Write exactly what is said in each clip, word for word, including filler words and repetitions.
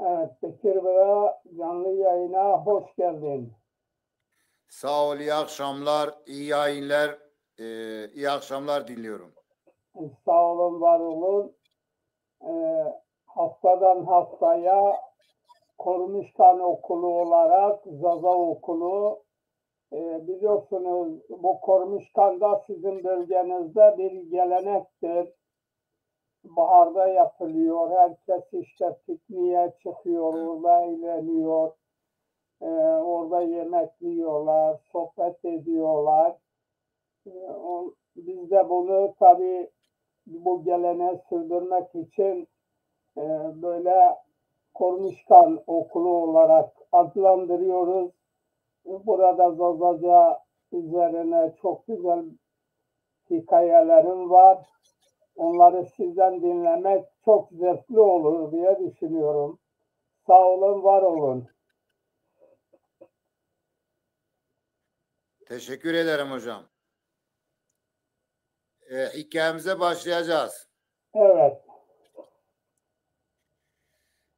Evet, Bekir Bira, canlı yayına hoş geldin. Sağ ol, iyi akşamlar, iyi yayınlar, e, iyi akşamlar diliyorum. Sağ olun, var olun. E, haftadan haftaya Kormişkan Okulu olarak Zaza Okulu, e, biliyorsunuz, bu Kormişkan da sizin bölgenizde bir gelenektir. Baharda yapılıyor. Herkes işte pikniğe çıkıyor, orada eğleniyor. E, orada yemek yiyorlar, sohbet ediyorlar. E, o, biz de bunu tabii bu geleneği sürdürmek için e, böyle Kormişkan Okulu olarak adlandırıyoruz. Burada Zazaca üzerine çok güzel hikayelerim var. Onları sizden dinlemek çok zevkli olur diye düşünüyorum. Sağ olun, var olun. Teşekkür ederim hocam. E, hikayemize başlayacağız. Evet.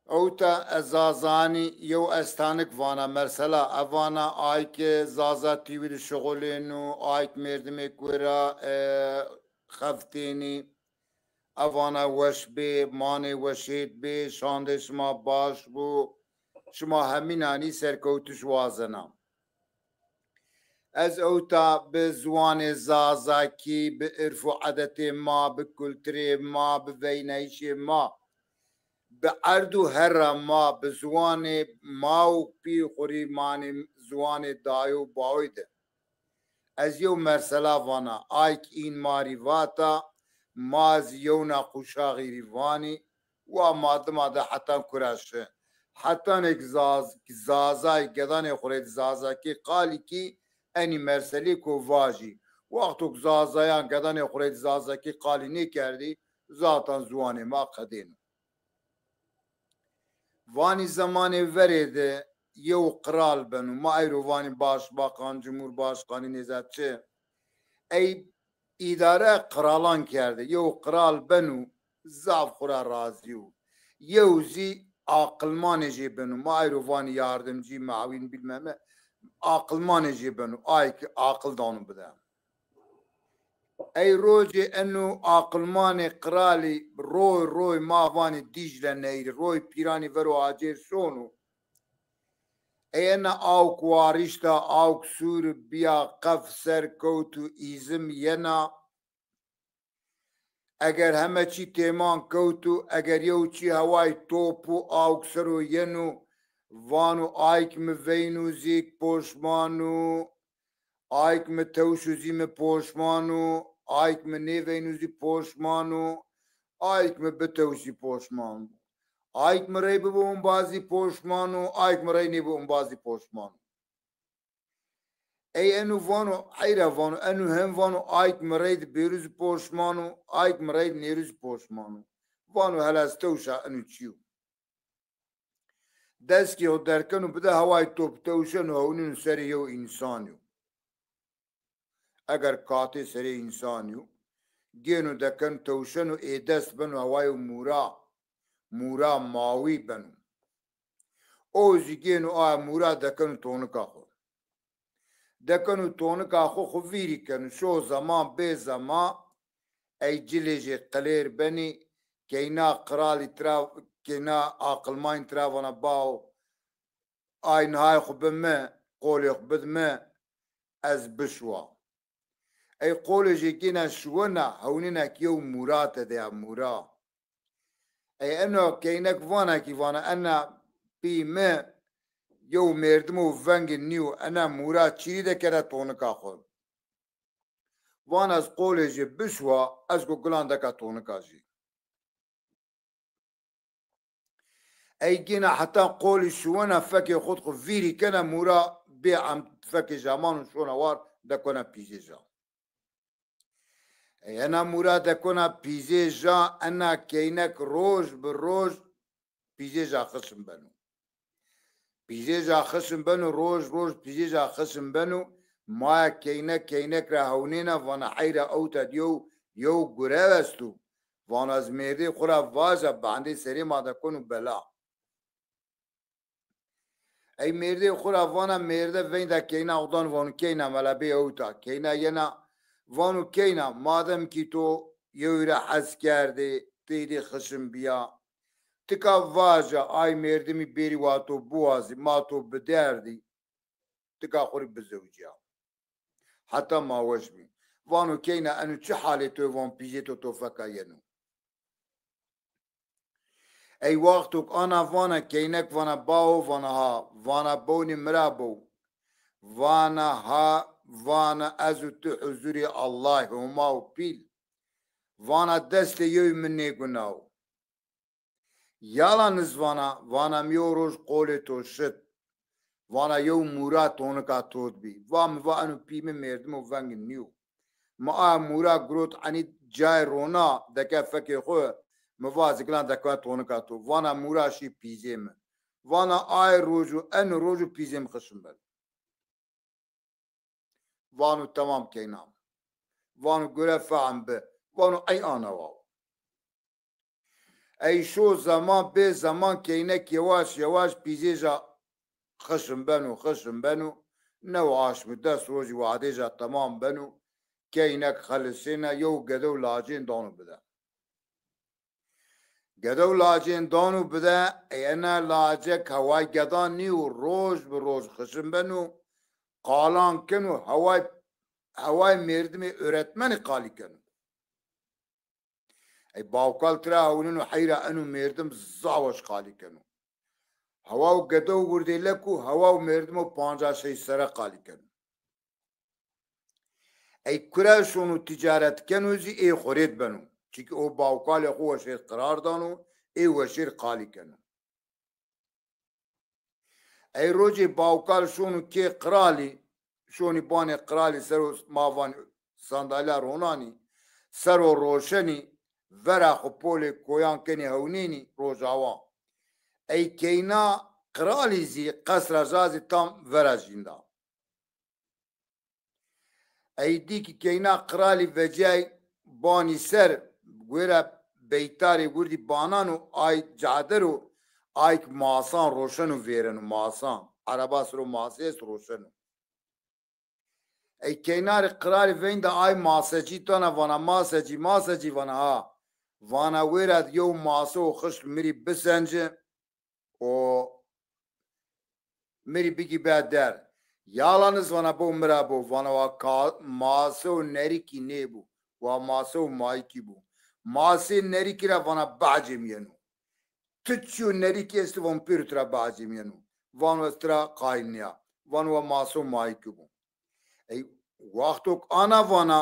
Ewta ez Zazanî yew estanik vana, mesela, e vana ay ke Zaza T V de şixulêno, ay ke merdimê ku ra, e, xeftênî, e vana weş bê, manê weşêt bê, şandê şima baş bo, şima hemînanî serkewtiş wazena. Ez ewta bi ziwanê Zazakî, bi irf û edetê ma, bi kulturê ma, bi veynayîşê ma, bi erd û herra ma, bi ziwanê ma û pî xwu rî manê ziwanê dayo û baoyî de. Ez yew mersela vana, ay ke în ma rî vata, ma zî yewna quşaxî rî vanî, wa ma dima de hetan kura şi. Hetanêk Zaz-, Zazay gedanê xwu rê di Zazakî qalî kî, enî merselêko vajî. Wexto ke Zazayan gedanê xwu rê di Zazakî qalî nêkerdî, zatan ziwanê ma qedêno. Vanî zemanê verê de yew qral beno. Ma eyro vanî başbakan, cumhurbaşkanî, nêza çi. Ey îdare qralan kerde. Yew qral beno, zaf xwu ra razî yo. Yew zî aqilmanê jê beno. Ma eyro vanî yardimcî, mawîn, bilmem ne. Aqilmanê jê beno. Ay ke aqil dano bide. Ey rocê eno aqilmanê qralî roy roy ma vanî Dîcle Neyrî, roy pîranî vero acêr şono. Ey ena awk warişta, awk sûr bîya, qef ser kewt û îzim yena. Eger heme çî têman kewt û eger yew çî heway top û awk ser o yeno, vano, ay ke mi veyno zî poşman o, ay ke mi tewşo zî mi poşman o, ay ke mi nêveyno zî poşman o, ay ke mi bitewşî poşman o. Ay ke mi rey bibo umba zî poşman o, ay ke mi rey nêbo umba zî poşman o. Ey eno vano, heyra vano, eno hem vano, ay ke mi rey di bêro zî poşman o, ay ke mi rey di nêro zî poşman o. Vano, hela ez tewşa eno çi yo? Dest kî xo derkeno bide hewayê top tewşeno, hewnêno serê yew însanî yo. Eger katê serê însanî yo, gêno dekeno tewşeno, ê dest beno hewayê mûra, mûra mawî beno. O zî gêno aya mûra dekeno tonika xo. Dekeno tonika xo, xo vîrî keno. Şo zeman bê zeman ey cilê jê qilêr benî, keyna qralî tira, keyna aqilmanî tira vana, bawo, ay nihay xo bi mi, qolê xo bid mi, ez bişuwa. Ey qolê jê gêna şuwena, hewnêna ke yew mûra tedeya, mûra. Ey eno keynek vana kî vana, ena pî mi yew mêrdimo vengê nîyo, ena mûra çîrî de kera tonika xo. Vana ez qolê jê bişuwa, ez go gulan deka tonika jê. Ey gêna heta qolî şuwena, fekê xo di xo vîrî kena, mûra bê em fekê ja mano, şona war, dekona pîzê ja. Ey ena mûra dekona pîzê ja, ena keynek roj bi roj pîzê ja xişm beno. Pîzê ja xişm beno, roj roj pîzê ja xişm beno. Maya keynek keynek ra hewnêna, vana heyra ewta di yew, yew gurew esto. Vana ez mêrdê xo ra vaja, bandê serê ma de kono bela. Ey mêrdê xwu ra vana, mêrde veynda keyna odan, vano keyna, mela bê ewta. Keyna yena, vano keyna, madem kî to yewî ra hes kerdê, ti êdî xişim bîya, tika vaja ay mêrdimî bêrî wa to biwazî, ma to biderdî, tika xwu rê bizewcîya. Heta ma weş bî. Vano keyna, eno çi halê to yo? Van pîzê to to feka yeno. Ey wexto ke ana vana, keynek vana, bawo? Vana ha. Vana bewnî mi ra bo. Vana ha. Vana ez û ti huzurê Allahî, Homa û pîl. Vana destê yewî mi nêgunawo. Yalaniz vana, vana mi yew roj qolê to şit. Vana yew mûra tonika to di bî. Va mi va eno pî mi mêrdimo, vengî nîyo. Mi aya mûra girot, enî cayê rona deke fekê xwu, mi va ez gilan dekwa tonika to. Vana mûra şî pîzê mi. Vana ay roj û eno roj û pîzê mi xişim beno. Vano temam keyna. Vano gore fehm bi. Vano ey ana wa. Ey şo zeman bê zeman keynek yewaş yewaş pîzêja xişim beno, xişim beno. New aşm û des rojî wadêja temam beno. Keynek xelisêne, yew gedew lacên dano bide. Gedew lacên dano bide, ey ena lacek heway gedan nîyo, roj bi roj xişim beno, qalan keno, heway, heway mêrdimê öğretmenî qalî keno. Ey bawkal tira hewneno, heyra eno mêrdim zaf weş qalî keno. Hewa û gedew wirdê lek û hewa û mêrdimo pancas şeş sere qalî keno. Ey kure şono tîcaret keno zî ê xwu rêd beno. Çimkî o bawkalê xwu weşêr qirar dano, ê weşêr qalî keno. Ey rojê bawkal şono kê qiralî, şonî banê qiralî ser o, ma vanî sandalya ronanî, ser o roşenî, vera xwu polê koyan kenî hewnênî rojawan. Ey keyna qiralî zî qesra ca zî tam vera jînda. Ey dî ki keyna qiralî vecîyay banî ser, wêra beytarê wirdî banan û ay cader û ay ki masan roşeno vêreno, masan. Ereba ser o masê est roşeno. Ey keynarê qiralî veynda ay masecî dana, vana masecî, masecî, vana ha. Vana wêra di yew mase û xişt mi rî bisence û mi rî bigî be der. Yalaniz vana bo mi ra bo, vana wa ka-, mase û nerîkî nêbo. Wa mase û mayîkî bo. Masê nerîkî ra vana behcê mi yeno. Ti çîyo nerîkî estî, vano pêro tira behcê mi yeno. Vano ez tira qayîl nîya. Vano wa mase û mayîkî bo. Ey wexto ke ana vana,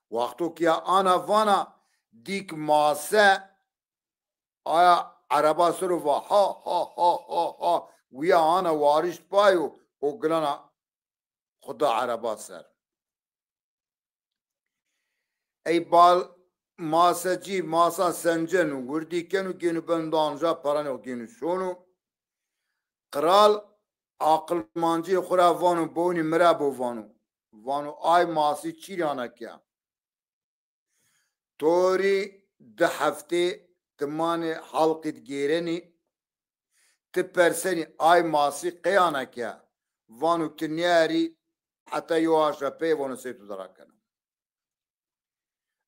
wexto ke ya ana vana, dî ke mase aya ereba ser o va ha ha ha ha ha, wîya ana warişt pay û o gilana xwu da ereba ser. Ey bal masecî masan senceno, wirdî keno, gêno beno dano ca, peranê xwu gêno şono. Qiral aqilmancîyê xwu ra vano, bewnî mi ra bo vano. Vano ay masî çîrî ana ke. To rî di heftê ti manê halqî di gêrenî, ti persenî ay masî qey ana ke, vano ti nêerî heta yew aşa pey, vano sey to de rakena.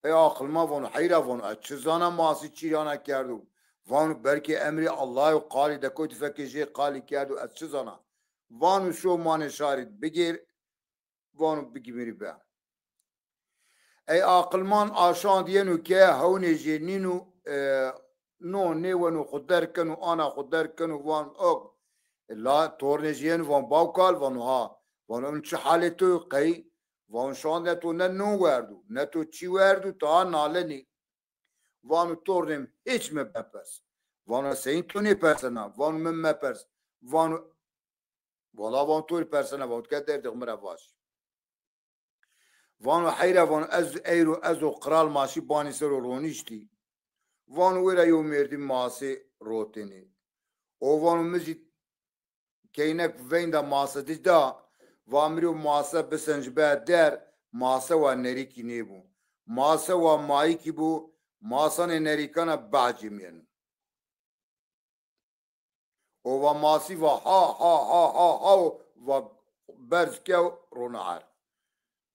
Ey aqilman vano heyra, vano ez çi zana masî çîrî ana kerdo. Vano belkî emrê Allahî yo, qalî dekotî fekê jê qalî kerdo, ez çi zana. Vano şo manê şarî di bigêr, vano bigî mi rî be. Ey aqilman aşand yeno ke hewnê jê nîno, e, no nêweno xwu derg keno, ana xwu derg keno, van ok. La tornê jê yeno, van bawkal, vano ha. Vano eno çi halê to yo qey? Vano şandê to ne non werdo, ne to çî werdo, ti ha nalenî. Vano tornê mi, hîç mi mepers. Vano seyîn to nêpersena? Vano mi mepers. Vano wala, vano to rî persena, vano ti ke derdê xwu mi ra vaj. Vano heyra, vano ez eyro ez û qiral ma şî banî ser o ronîştî. Vano wêra yew mêrdî masê rotenê. O vano mi zî keynek veynda mase di da, va mi rî o mase bisenc be der, mase wa nerîkî nêbo. Mase wa mayîkî bo, masanê nerîkana behcê mi yeno. O va masî va ha ha ha ha ha, o va berz ke, rona erd.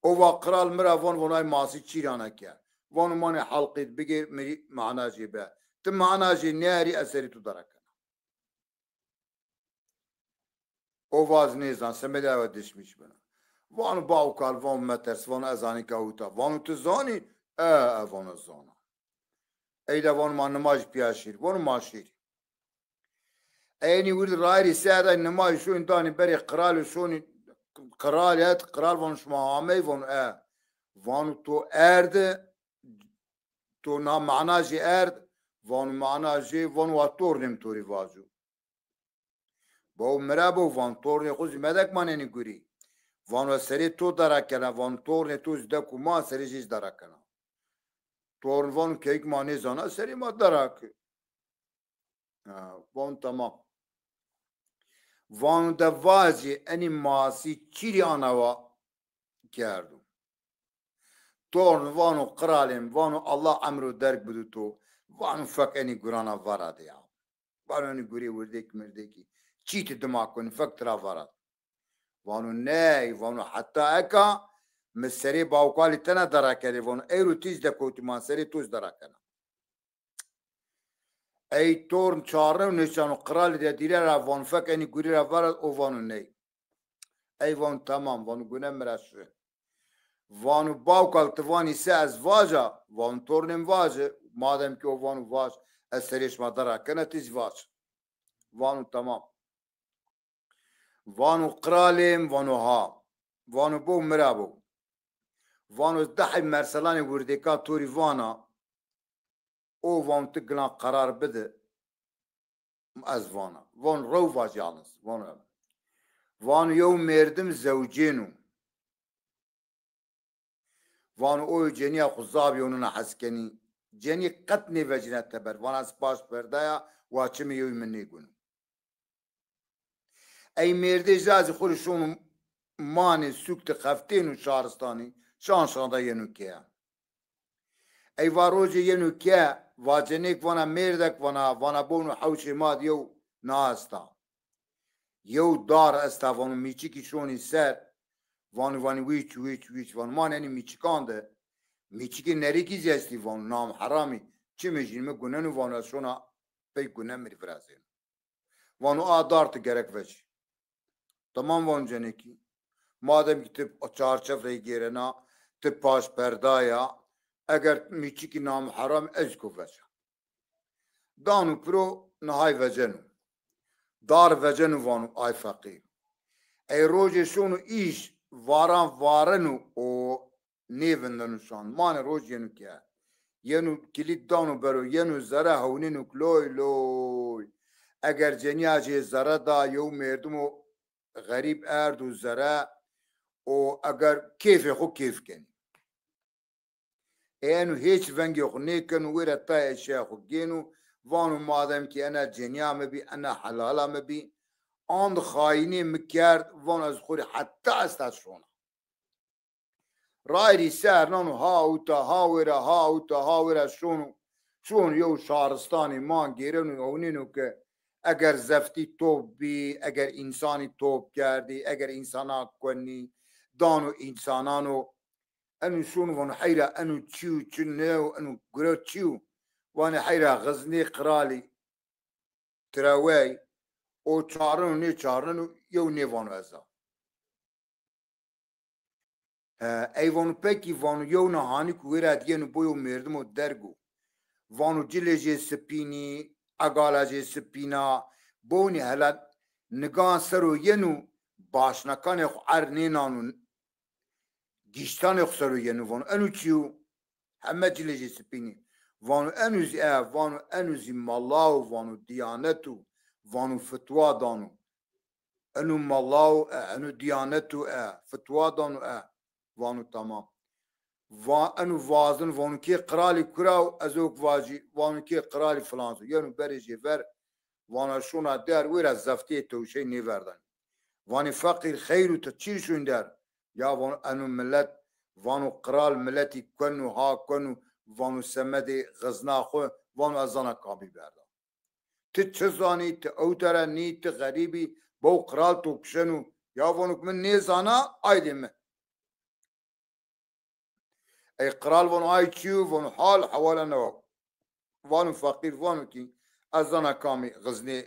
O va qral mi ra von, von ay masî çî rana ke. Vano manê helqîd bigêr, mirî mana jê be. Ti mana jê nêerî, ez serê to dara kena. O vaz nêzan, semedê ewe dişmîş bena. Vano baw kal, vano meters, vano ez anî ke uta. Vano ti zanî? E, e, vano zana. Ey de vano ma nimaj pîya şîr. Vano ma şîr. Eynî wirdi rayirî se erday nimaj şonî danî berê qralî şonî qralî het, qral vano şima amey, vano e. Vano to erde, to na mana jê erd, vano mana jê, vano wa tornê mi to rê vajo. Baw mi ra bo, van tornê xo zî medek manenî gurî. Vano serê to dara kena, van tornê to zî dek û ma serê jê zî dara kena. Torn vano keyk ma nêzana, serê ma dara ke. Ha, von tamam. Vano de vacî enî masî çîrî anawa kerdo. Torn vano qralê mi, vano Allah emro derg bido to. Vano fek enî gurana vara de ya. Vano enî gurê wirdêk mirdêkî. Çî ti dima konî, fek tira vara de. Vano ney, vano heta eka mi serê bawkalî tena dara kerê, vano eyro tîz de kotî ma serê to zî dara kena. Ey torn çarno nêşano qralî de dîre ra, vano fek enî gurî ra vara, o vano ney. Ey vano tamam, vano gune mi ra şi. Vano bawkal ti vanî se ez vaja, vano tornê mi vaje, madem ki o vano vaj, ez serê şima dara kena, ti zî vaj. Vano tamam. Vano qralê mi, vano ha. Vano bo mi ra bo. Vano dehê merselanê wirdêkan to rî vana. O vano ti gilan qerar bide. Ez vana. Vano rew vaj yalnız. Vano. Vano yew merdim zewcêno. Vano o cenîya xo zaf yewnina hes kenî. Cenî qet nêvecîna teber. Vana ez paş perdaya, wa çimê yewî mi nêguno. Ey mêrdê ja zî xo rê şono manê sûk de xeftêno şaristanî, şan şan de yeno keye. Ey va rojê yeno ke, vacenêk vana mêrdek vana, vana bono hewşê ma de yew na esta. Yew dar esta, vano mîçikî şonî ser, vano vanî wîç, wîç, wîç, vano manê enî mîçikan de, mîçikê nerîkî zî estî, vano nam heramî, çimê jîn mi guneno, vano ez şona pey gune mi rê virazêno. Vano a dar ti gerek vecî. Tamam vano cenêkî. Madem ki ti çarçef rey gêrena, ti paş perdaya, eger mîçikî nam heram ez ko veca. Dano piro nihay veceno. Dar veceno vano ay feqîr. Ey rojê şono îş, varan vareno o nêvindeno şan. Manê roj yeno ke. Yeno kilît dano bero, yeno zere hewnêno ke loy loy. Eger cenîya jê zere da, yew mêrdimo xerîb erdo zere û eger kêfê xo kêf kenî. Ê eno hêç vengê xo nêkeno, wêra tayê eşya xo gêno, vano madem ki ena cenîya mi bî, ena helala mi bî, and xayînê mi kerd, vano ez xo rê heta esta şona. Rayirî ser nano ha uta, ha wêra, ha uta, ha wêra şono. Şono yew şaristanê man gêreno, ewnêno ke eger zeftî top bî, eger însanî top kerdî, eger însana konî, dano însanan o. Eno şono vano heyra eno çi yo, çi nê yo, eno gure çi yo? Vanê heyra xiznê qralî. Tirawey, o çarino nêçarino, yew nêvano ez a. E, ey vano pekî, vano yew na hanî ku wêra dîyeno bo yew mêrdimo derg o. Vano cilê jê sipînî, egala jê sipîna, bonî hela nigan ser o yeno, başnakanê xo erd nênano, gîştanê xo ser o yeno, vano eno çi yo? Heme cilê jê sipînî. Vano eno zî e, vano eno zî mala o, vano diyanet o, vano fitwa dano. Eno mala o e, eno diyanet o e, fitwa dano e. Vano tamam. Va eno vazin, vano kê qralî kura o, ez ok vacî, vano kê qralî filan zo. Yeno berê jê ver, vana şona der, wêra zeftîyê tewşey nêverdanî. Vanê feqîr xeyr o, ti çî rê şoyîn der? Ya vano eno milet, vano qral miletî keno ha keno, vano semedê xizna xo, vano ez zana kamî berda. Ti çi zanî, ti ewte ra nî, ti xerîbî, bew qral to kişeno. Ya vano ki mi nêzana, aydê mi. Ey qral vano ay çi yo, vano hal hewala newa. Vano feqîr vano ki ez zana kamî xiznê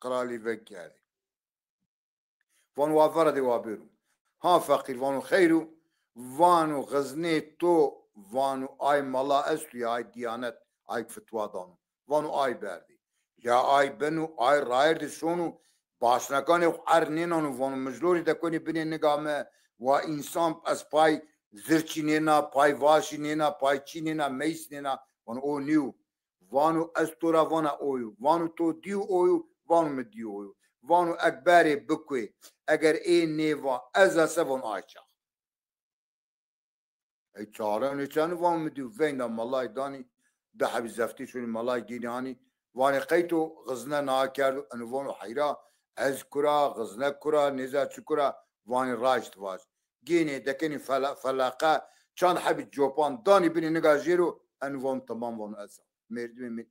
qralî veng kerdî. Vano wa vera de wa bêro. Ha feqîr vano xeyr o, vano xiznê to, vano ay mala esto ya, ay dîyanet, ay fitwa dano. Vano ay berdî. Ya ay beno, ay rayir de şono, başnakanê xo erd nênano, vano mijlorî dekonî binê niga mi, wa însan ez pay zirçî nêna, pay vaşî nêna, pay çî nêna, meys nêna, vano o nîyo. Vano ez to ra vana o yo. Vano to dîyo o yo, vano mi dîyo o yo. Vano eg berê bikuê, eger ê nêva, ez ese vano ay çax. Ey çare nêçanî van mi dî veyna malay danî, di hebî zeftî şonî malay gênî anî. Vanê qey to xizne na kerdo? Eno vano heyra, ez kura, xizne kura, nêza çi kura? Vanê raşt vac. Gênê dekenî fela-, felaqa, çand hebî copan danî binê niga jêro, eno vano temam vano ez a. Mêrdimê mi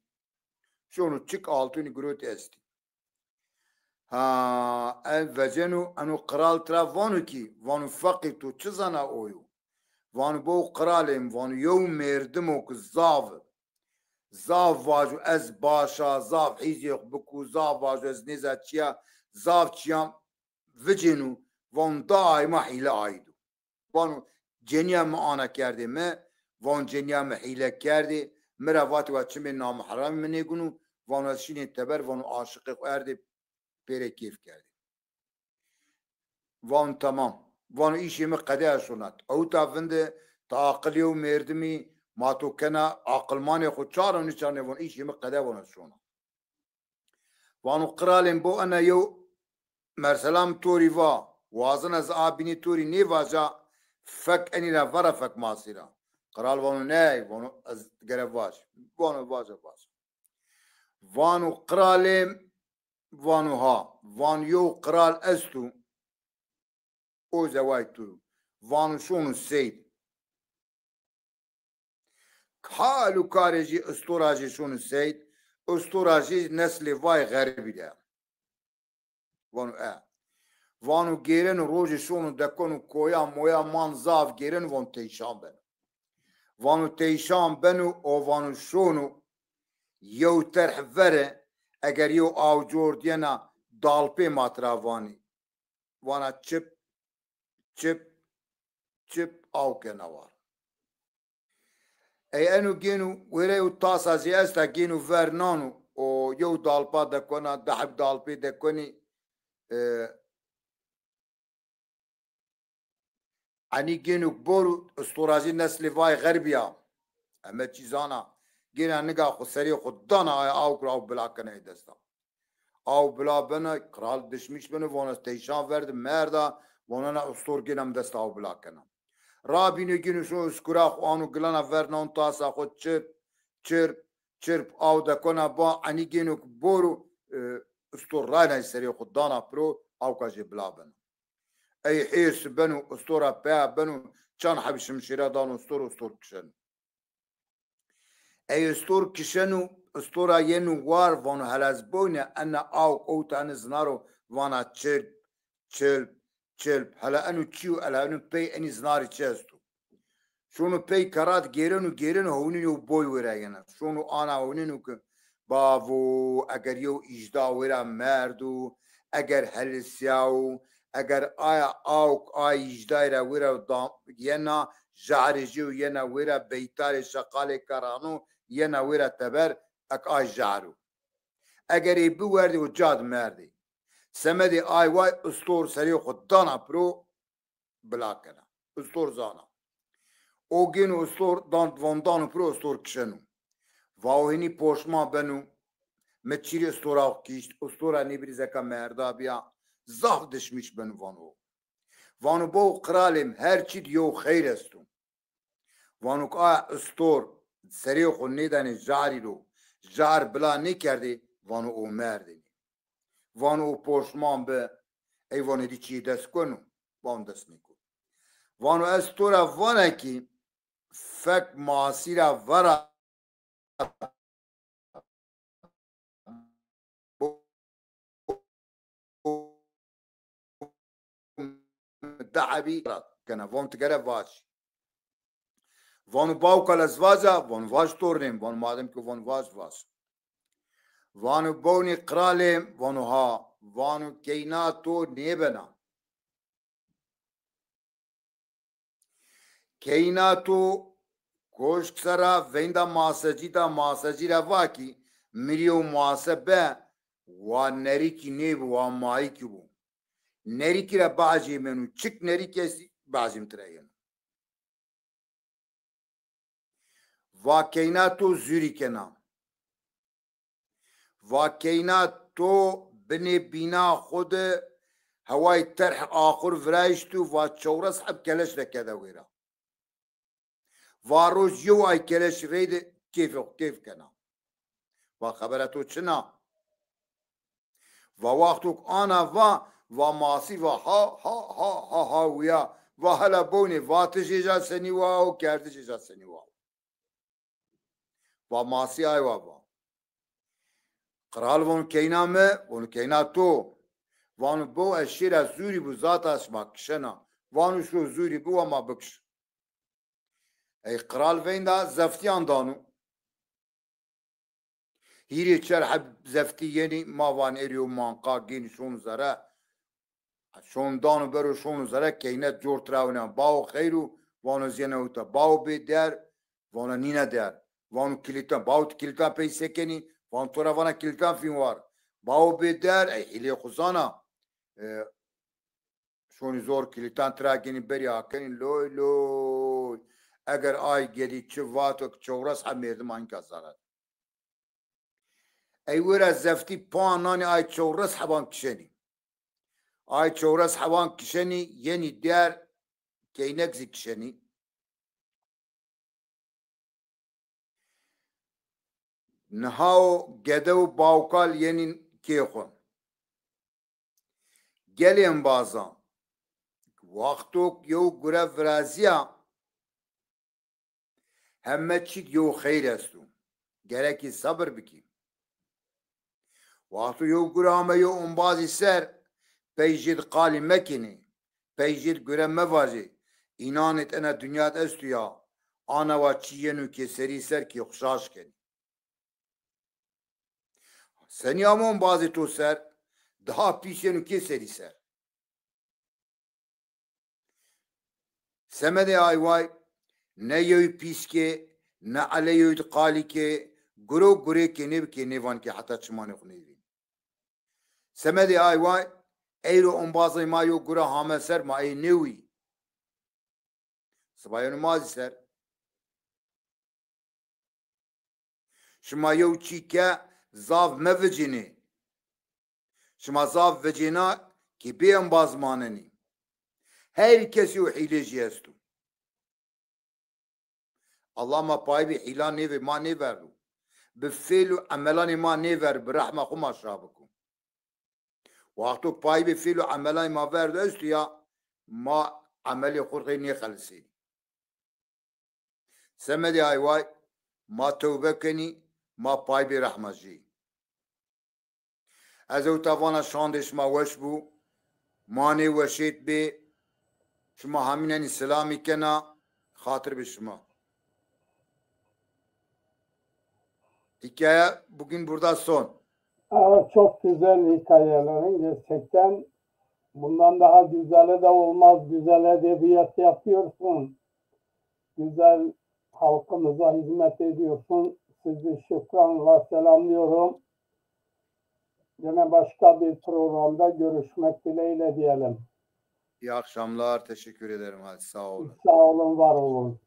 şono çik altûnî girotî estî. Ha, en veceno, eno qral tira vano ki, vano feqîr to çi zana o yo? Vano bo qralê mi, vano yew mêrdimo ki zaf, zaf vajo ez baş a, zaf hîzê xo bikû, zaf vajo ez nêza çi ya, zaf çîyan vicêno, vano da ay ma hîle ayido. Vano cenîya mi ana kerdê mi, vano cenîya mi hîle kerdê, mi ra vatê wa çimê namehramê mi nêguno, vano ez şînê teber, vano aşiqê xo erdê pêrê kêf kerdê. Vano temam. Vano îşê mi qede ez şona. Ewta vinde, ti aqil yew mêrdimî, ma to kena aqilmanê xo çar o nîçarnê, vano îşê mi qede, vano ez şona. Vano qralên bo ena yew mersela mi to rî va, wazena ez a bînî to rî nêvaja, fek enî ra vera fek masî ra. Qral vano ney, vano ez gere vaj. Vano vaja, vaja. Vano qralê, vano ha. Vano yew qral esto, o zeway tu. Vano şono seyd. Hal û karê jî, istora jî şono seyd, istora jî neslê vay xeribî de. Vano e. Vano gêreno rojê şono dekono koya moya man zaf gêreno, vano teyşan beno. Vano teyşan beno û vano şono yew terh vere, eger yew aw cor diyena dalpê ma tira vanî. Vana çip, çip, çip aw kena war. Ey eno gêno wêre yew tasa zî esta, gêno ver nano û yew dalpa dekona, di heb dalpê dekonî, e, enî gêno bor û istora zî neslê vay xerbî ya. Eme çî zana. Gêna niga xo serê xo dana, ay aw kura aw bila kena ey desta. Aw bila bena, qral dişmîş beno, vano ez teyşan verdi, merda, vano na ustor gêna mi dest aw bila kena. Rabîno gêno şo uskura xo ano gilana ver naon tasa xo çirp, çirp, çirp, aw dekona ba, enî gêno ki boro, e, ustor rayna serê xo dana piro, aw ka jê bila bena. Ey hêrs beno, ustora peya beno, çan hebî şimşêra dano ustor, ustor kişeno. Ey istor kişeno, istora yeno war, vano hela ez boyne, ena awk owta enî zinaro, vana çilp, çilp, çilp. Hela eno çi yo, hela eno pey enî zinarî çi esto? Şono pey kerat gêreno, gêreno, hewnîno boy wêra yena. Şono ana hewnîno ki bavo, eger yew îjda wêra merdo, eger helisyawo, eger aya awk a îjdayî ra wêra da-, yena, jahrê jêw yena wêra, beytarê şeqalê kerano yena wêra teber, ek ay jahro. Eger ê biwerdê û cad merdê. Semedê ay way istor serê xo dana piro, bila kena. Istor zana. O gêno istor dan, van dano piro istor kişeno. Vao hinî poşman beno. Mi çîrê istora xo kişt. Istora nêbirî zeka merda bîya. Zaf dişmîş beno vano. Vano bo qralê mi, her çî di yew xeyr esto. Vano ki aya istor serê xo nêdanê jarî ro, jar bila nêkerdê, vano o merdênê. Vano o poşman bi, ey vano êdî çîyê dest keno, vano dest nêkeno. Vano ez to ra vana ki fek masî ra vera de hebî kena. Von ti gere vaj. Vano bawkal ez vaja, von vaj tornêm, von madem ki von vaj, vaj. Vano bownê qralêm, vano ha, vano keyna to nêbena. Keyna to koşk sera veynda masecî da, masecî ra va ki mi rê yew mase be, wa nerîkî nêbi, wa mayîkî bo. Nerîkî ra biecêmeno, çik nerîk estî, biecêm ti ra yeno. Va keyna to zûrî kena. Va keyna to binê bîna xwu de hewayê terh axur virayîşt û va çewres heb keleş de kede wêra. Va roj yew ay keleşî reyde kêfê xwu kêf kena. Va xebera to çin a? Va wexto ke ana va, va masî va ha ha ha ha ha wîya. Va hela bownê, va ti jêja senî wa, o kerdişê ja senî wa. Va masî ay wa va. Qral vano keyna mi, vano keyna to. Vano bo ez şêra zûrî bu zata şima kişena. Vano şo zûrî bu wa ma bikiş. Ey qral veynda zeftîyan dano. Hîrê çer heb zeftî yenî, ma van erî yew manqa gênî şon zere. Şon dano bero şono zere, keyne cor tira wina. Bawo xeyr o? Vano zîyene uta. Bawo bê der? Vano nîne der. Vano kilîtan. Bawo ti kilîtan pey se kenî? Vano to ra vana kilîtan fîn war. Bawo bê der? Ey hîlê xwu zana. E, şonî zor kilîtan tira genî berî akenî loy loy. Eger ay gedî çi vato ke çewres heb merdim anka zarar. Ey wera zeftî pan nanî ay çewres heban kişenî. Ay çewres heban kişenî, yenî der, keynek zî kişenî. Niha o gede û bawkal yenî kê xwu. Gelê embazan, wexto yew gure virazîya, heme çî di yew xeyr esto. Gerekî sebir bikî. Wexto yew gure ame yew embazî ser, pey jêd qalî mekenê, pey jêd gure mevajê, înanê ti ena dinya di esto ya, ana wa çî yeno kê serî ser kê xwu şaş kenî. Senî amo embazê to ser, daha pîs yeno kê serî ser. Semedê ay way, ne yew pîs kê, ne ele yew di qalî kê, guro gurê kê nêbi kê nêvan kê heta çimanê xwu nêvîn. Semedê ay way, eyro embazê ma yew gure hame ser ma ey nêwî. Sibayeno ma zî ser. Şima yew çî ke zaf mevicênê. Şima zaf vicêna kî bê embaz manenî. Her kes yew hîlê jî esto. Allah ma payî bê hîla nêvê ma nêverdo. Bi fêl û emelanê ma nêver, bi rehma xwu ma şa biko. Wexto payî bê fêl û emelanê ma verdo esto ya, ma emelê xwu rê nêxelisênî. Semedê ay way, ma tewbe kenî, ma pay bê rehma jî. Ez ewta vana şandê şima weş bû, manê weşêt bê, şima hamînenî silamî kena, xatir bi şima. Hikaye bugün burada son. Evet, çok güzel hikayelerin gerçekten. Bundan daha güzeli de olmaz. Güzel edebiyat yapıyorsun. Güzel halkımıza hizmet ediyorsun. Sizi şükranla selamlıyorum. Yine başka bir programda görüşmek dileğiyle diyelim. İyi akşamlar. Teşekkür ederim. Hadi sağ olun. Sağ olun, var olun.